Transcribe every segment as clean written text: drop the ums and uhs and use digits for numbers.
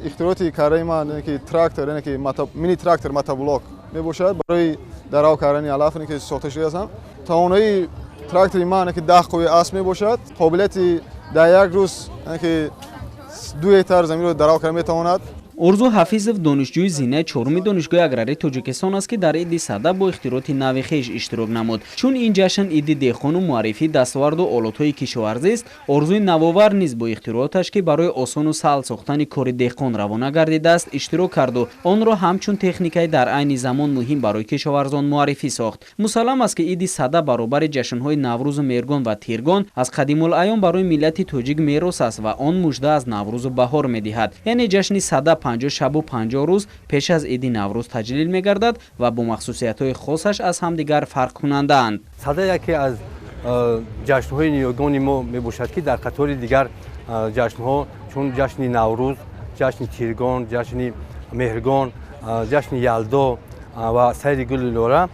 Ихтироти кардаи ман, яъне ки трактор, яъне ки мини трактор мотоблок мебошад, барои дарав кардани алаф, яъне ки сохта шудаам. Тавоноии трактори ман, яъне ки 10 қувваи асп мебошад. Қобилияти дар як рӯз, яъне ки 2 гектар заминро дарав карда метавонад. Орзу Ҳафизов донишҷӯи зинаи чоруми Донишгоҳи аграрии Тоҷикистон аст, ки дар иди Сада бо ихтироти нави хеш иштирок намуд. Чун ин ҷашн иди деҳқону муаррифии дастоварду олотҳои кишоварзист, Орзуи навовар низ бо ихтирооташ, ки барои осону саҳл сохтани кори деҳқон равона гардидааст, иштирок карду онро ҳамчун техникаи дар айни замон муҳим барои кишоварзон муаррифӣ сохт. Мусаллам аст, ки иди Сада баробари ҷашнҳои Наврӯзу Меҳргон ва Тиргон аз қадимулайём барои миллати тоҷик мерос аст ва он мужда аз Наврӯзу баҳор медиҳад. Яъне ҷашни Сада 50 шабу 50 рӯз пеш аз иди Наврӯз таҷлил мегардад ва бо махсусиятҳои хосаш аз ҳамдигар фарқкунандаанд. Сада яке аз ҷашнҳои ниёгони мо мебошад, ки дар қатори дигар ҷашнҳо, чун ҷашни Наврӯз, ҷашни Тиргон, ҷашни Меҳргон, ҷашни Ялдо ва сайри гули лора,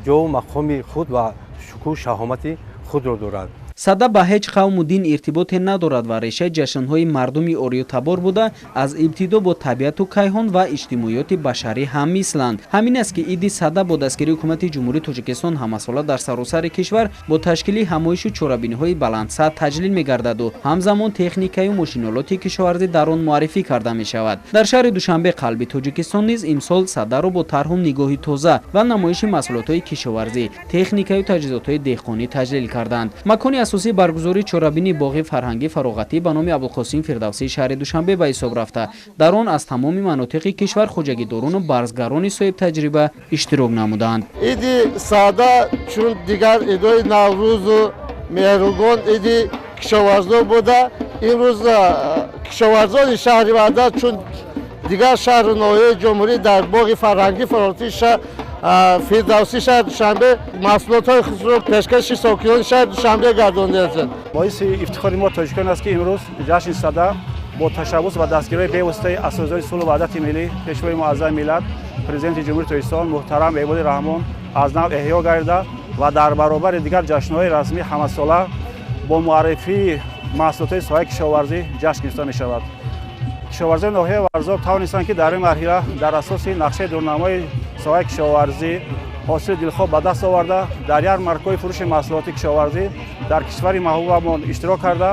ҷову мақоми худ ва шукӯҳу шаҳомати худро дорад. Сада ба ҳеҷ қавму дин иртиботе надорад ва решаи ҷашнҳои мардуми ориётабор буда, аз ибтидо бо табиату кайҳон ва иҷтимоиёти башарӣ ҳаммисланд. Ҳамин аст, ки иди Сада бо дастгирии Ҳукумати Ҷумҳурии Тоҷикистон ҳамасола дар саросари кишвар бо ташкили ҳамоишу чорабиниҳои баландсатҳ таҷлил мегардаду ҳамзамон техникаю мошинолоти кишоварзӣ дар он муаррифӣ карда мешавад. Дар шаҳри Душанбе, қалби Тоҷикистон, низ имсол Садаро бо тарҳу нигоҳи тоза ва намоиши маҳсулотҳои кишоварзӣ, техникаю таҷҳизотҳои деҳқонӣ таҷлил карданд. Макони асосии баргузории чорабинӣ боғи фарҳангӣ фароғатӣ ба номи Абулқосим Фирдавсии шаҳри Душанбе ба ҳисоб рафта, дар он аз тамоми манотиқи кишвар хоҷагидорону барзгарони соҳибтаҷриба иштирок намуданд. Иди Сада чун дигар идои Наврӯзу Меҳругон иди кишоварзон буда, имрӯз кишоварзони шаҳри Ваҳдат чун дигар шаҳру ноҳияи ҷумҳурӣ дар боғи фарҳангӣ фароғатии Фирдавсӣ шаҳри Душанбе маҳсулотҳои худро пешкаши сокинони шаҳри Душанбе гардонидаанд. Боиси ифтихори мо, тоҷикон, аст, ки имрӯз ҷашни Сада бо ташаббус ва дастгириҳои бевоситаи Асосгузори сулҳу ваҳдати миллӣ, Пешвои муаззами миллат, Президенти Ҷумҳурии Тоҷикистон муҳтарам Эмомалӣ Раҳмон аз нав эҳё гардида ва дар баробари дигар ҷашнҳои расмӣ ҳамасола бо муаррифии маҳсулотҳои соҳаи кишоварзӣ ҷашн гирифта мешавад. Кишоварзони ноҳияи Варзоб тавонистанд, ки дар ин марҳила дар асоси нақшаи дурнамои соҳаи кишоварзӣ ҳосили дилхоҳ ба даст оварда, дар ярмаркаҳои фурӯши маҳсулоти кишоварзӣ дар кишвари маҳбубамон иштирок карда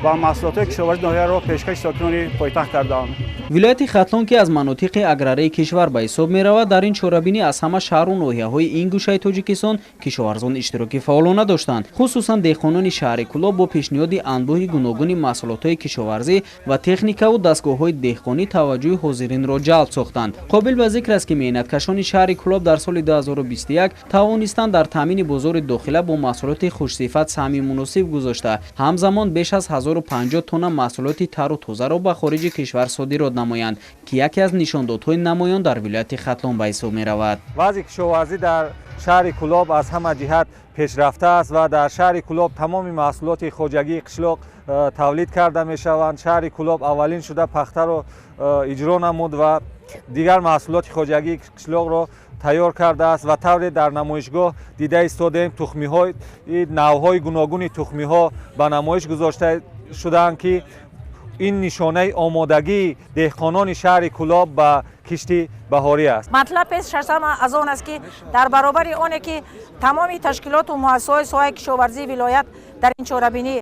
ва маҳсулотҳои кишоварзии ноҳияро пешкаши сокинони пойтахт карданд. Вилояти Хатлон, ки аз манотиқи аграрии кишвар ба ҳисоб меравад, дар ин чорабинӣ аз ҳама шаҳру ноҳияҳои ин гӯшаи Тоҷикистон кишоварзон иштироки фаъолона доштанд. Хусусан деҳқонони шаҳри Кӯлоб бо пешниҳоди анбӯҳи гуногуни маҳсулотҳои кишоварзӣ ва техникаву дастгоҳҳои деҳқонӣ таваҷҷӯҳи ҳозиринро ҷалб сохтанд. Қобил ба зикр аст, ки меҳнаткашони шаҳри Кӯлоб дар соли 2021 тавонистанд дар таъмини бозори дохила бо маҳсулоти хушсифат саҳми муносиб гузошта, ҳамзамон беш аз 1050 тонна маҳсулоти тару тозаро ба хориҷи кишвар содирот намоянд, ки яке аз нишондодҳои намоён дар вилояти Хатлон ба ҳисоб меравад. Вазъи кишоварзӣ дар шаҳри Кӯлоб аз ҳама ҷиҳат пешрафта аст ва дар шаҳри Кӯлоб тамоми маҳсулоти хоҷагии қишлоқ тавлид карда мешаванд. Шаҳри Кӯлоб аввалин шуда пахтаро иҷро намуд ва дигар маҳсулоти хоҷагии қишлоқро тайёр кардааст ва тавре дар намоишгоҳ дида истодем, тухмиҳои навъҳои гуногуни тухмиҳо ба намоиш гузошта шудаанд, ки ин нишонаи омодагии деҳқонони шаҳри Кӯлоб ба кишти баҳорӣ аст. Матлаб пеш аз он аст, ки дар баробари оне ки тамоми ташкилоту муассисаҳои соҳаи кишоварзии вилоят дар ин чорабинӣ,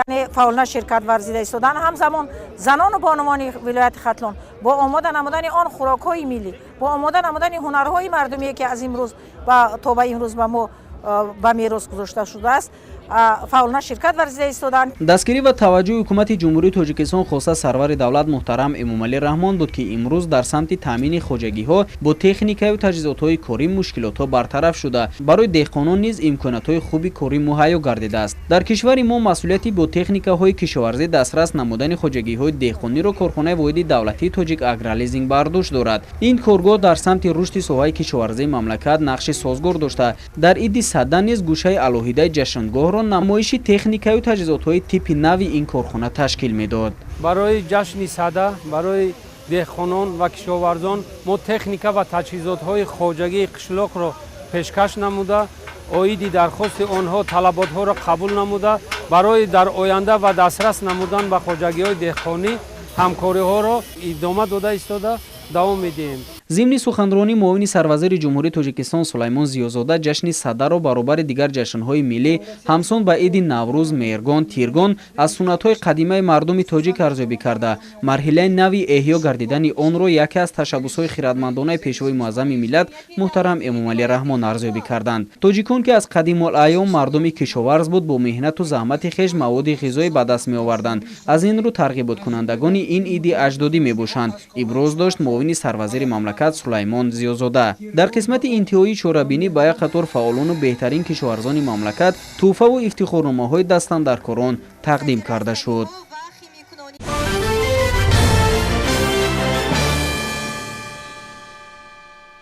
яъне фаъолона ширкат варзида истоданд, ҳамзамон занону бонувони вилояти Хатлон бо омода намудани он хӯрокҳои миллӣ, бо омода намудани ҳунарҳои мардумие, ки аз имрӯз то ба имрӯз ба мо ба мерос гузошта шудааст, фаъолона ширкат варзида истоданд. Дастгирӣ ва таваҷҷӯҳи Ҳукумати Ҷумҳурии Тоҷикистон, хоса сарвари давлат муҳтарам Эмомалӣ Раҳмон буд, ки имрӯз дар самти таъмини хоҷагиҳо бо техникаю таҷҳизотҳои корӣ мушкилотҳо бартараф шуда, барои деҳқонон низ имкониятҳои хуби корӣ муҳайё гардидааст. Дар кишвари мо масъулияти бо техникаҳои кишоварзӣ дастрас намудани хоҷагиҳои деҳқониро корхонаи воҳиди давлатии «Тоҷик Агролизинг» бар дӯш дорад. Ин коргоҳ дар самти рушди соҳаи кишоварзии мамлакат нақши созгор дошта, дар иди Сада низ гӯшаи алоҳидаи ҷашнгоҳро намоиши техникаю таҷҳизотҳои типи нави ин корхона ташкил медод. Барои ҷашни Сада барои деҳқонон ва кишоварзон мо техника ва таҷҳизотҳои хоҷагии қишлоқро пешкаш намуда, оиди дархости онҳо талаботҳоро қабул намуда, барои дар оянда ва дастрас намудан ба хоҷагиҳои деҳқонӣ Ҳамкориҳоро идома дода истода давом медиҳем. Зимни суханронӣ муовини сарвазири Ҷумҳурии Тоҷикистон Сулаймон Зиёзода ҷашни Садаро баробари дигар ҷашнҳои миллӣ, ҳамсон ба иди Наврӯз, Меҳргон, Тиргон, аз суннатҳои қадимаи мардуми тоҷик арзёбӣ карда, марҳилаи нави эҳё гардидани онро яке аз ташаббусҳои хиратмандонаи Пешвои муаззами миллат муҳтарам Эмомалӣ Раҳмон арзёбӣ карданд. Тоҷикон, ки аз қадимулайём мардуми кишоварз буд, бо меҳнату заҳмати хеш маводи ғизоӣ ба даст меоварданд. Аз ин рӯ тарғиботкунандагони ин иди аҷдодӣ мебошанд, иброз дошт муовини сарвазири мамлакат Сулаймон Зиёзода. Дар қисмати интиҳоии чорабинӣ ба як қатор фаъолону беҳтарин кишоварзони мамлакат тӯҳфаву ифтихорномаҳои дастандаркорон тақдим карда шуд.